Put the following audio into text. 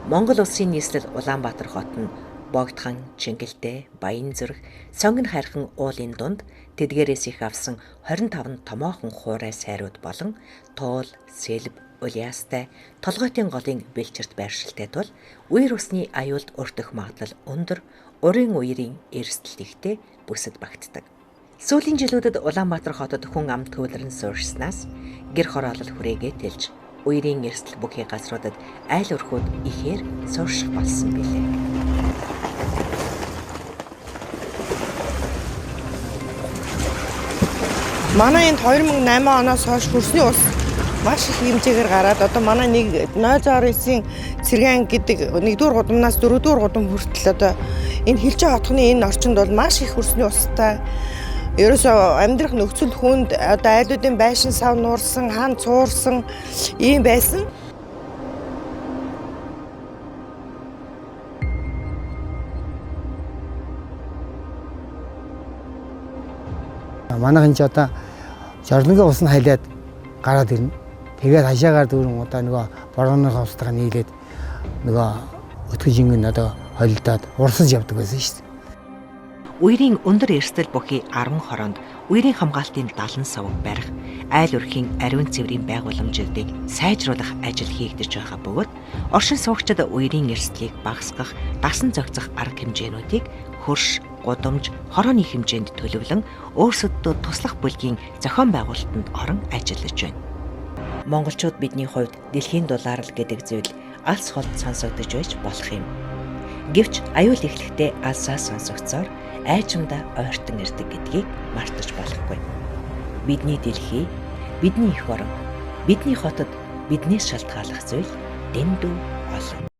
Монгол улсын нийслэл Улаанбаатар хот нь Богдхан, Чингэлтэй, Баянзүрх, Сонгон хайрхан уулын дунд тэдгээрээс их авсан 25 томоохон хуурай сайрууд болон Туул, Сэлб, Улиастай, Толгойтын голын бэлчэрт байршилтай тул үер усны аюулд өртөх магадлал өндөр, урын үерийн эрсдэл ихтэй бүсэд багтдаг. Сүүлийн жилүүдэд Улаанбаатар хотод хүн ам төвлөрөн суурьшсанаас гэр хороолол хүрээгээ тэлж үерийн эрсдэл бүхий газруудад айл өрхүүд ихээр суурших болсон билээ. Манай энд 2008 оноос хойш хөрсний ус маш их хэмжээгээр гараад одоо манай нэг 0.9 Цэргэн гэдэг 1-р гудамнаас 4-р гудам хүртэл одоо энэ Хилжээ хотхны энэ орчинд бол маш их хөрсний устай. Ерөөсөө амьдрах нөхцөл хүнд одоо айлуудын байшин сав нуурсан, хан цуурсан ийм байсан. Манайхан ч одоо жорлонгийн ус нь хайлаад гараад ирнэ. Тэгээд хашаагаар дүүрэн одоо нөгөө борооны устгаа нийлээд нөгөө өтгөж ингэн одоо холилдоод урсаж явдаг байсан шүү дээ. Үерийн өндөр эрсдэл бүхий 10 хороонд үерийн хамгаалтын 70 суваг барих, айл өрхийн ариун цэврийн байгууламжуудыг сайжруулах ажил хийгдэж байгаа бөгөөд оршин суугчид үерийн эрсдлийг багасгах, дасан зохицох арга хэмжээнүүдийг хөрш, гудамж, хорооны хэмжээнд төлөвлөн өөрсөддөө туслах бүлгийн зохион байгуулалтанд орон ажиллаж байна. Монголчууд бидний хувьд дэлхийн дулаарл гэдэг зүйл алс холд сонсогдож байж болох юм. Гэвч аюул эхлэхдээ алсаа сонсогдсоор айчмдаа ойртон ирдэг гэдгийг мартаж болохгүй. Бидний дэлхий, бидний эх орон, бидний хотод биднээс шалтгааллах зүйл дэндүү олон.